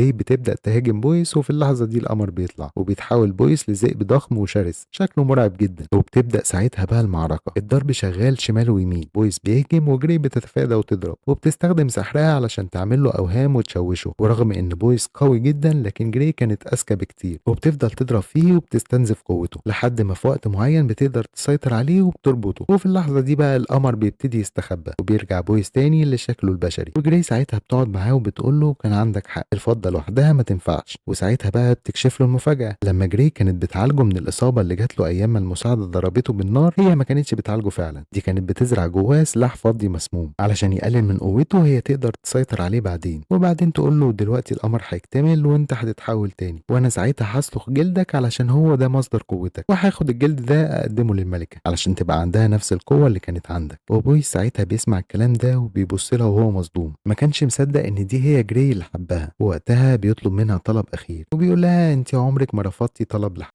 جراي بتبدأ تهاجم بويس، وفي اللحظة دي القمر بيطلع وبيتحول بويس لذئب ضخم وشرس شكله مرعب جدا. وبتبدأ ساعتها بقى المعركة، الضرب شغال شمال ويمين، بويس بيهجم وجراي بتتفادى وتضرب، وبتستخدم سحرها علشان تعمل له أوهام وتشوشه. ورغم إن بويس قوي جدا لكن جراي كانت أذكى بكتير، وبتفضل تضرب فيه وبتستنزف قوته لحد ما في وقت معين بتقدر تسيطر عليه وبتربطه. وفي اللحظة دي بقى القمر بيبتدي يستخبى وبيرجع بويس تاني لشكله البشري. وجراي ساعتها بتقعد معاه وبتقول له كان عندك حق، الفضة لوحدها ما تنفعش. وساعتها بقى بتكشف له المفاجأة، لما جراي كانت بتعالجه من الإصابة اللي جات له أيام ما المساعدة ضربته بالنار، هي ما كانتش بتعالجه فعلا، دي كانت بتزرع جواه سلاح فضي مسموم علشان يقلل من قوته وهي تقدر تسيطر عليه بعدين. وبعدين تقول له دلوقتي القمر هيكتمل وانت هتتحول تاني، وانا ساعتها هسلخ جلدك علشان هو ده مصدر قوتك، وهاخد الجلد ده اقدمه للملكة علشان تبقى عندها نفس القوة اللي كانت عندك. وبويس ساعتها بيسمع الكلام ده وبيبص لها وهو مصدوم، ما كانش مصدق ان دي هي جراي اللي حبها. ووقتها بيطلب منها طلب اخير وبيقول لها انت عمرك ما رفضتي طلب لحد.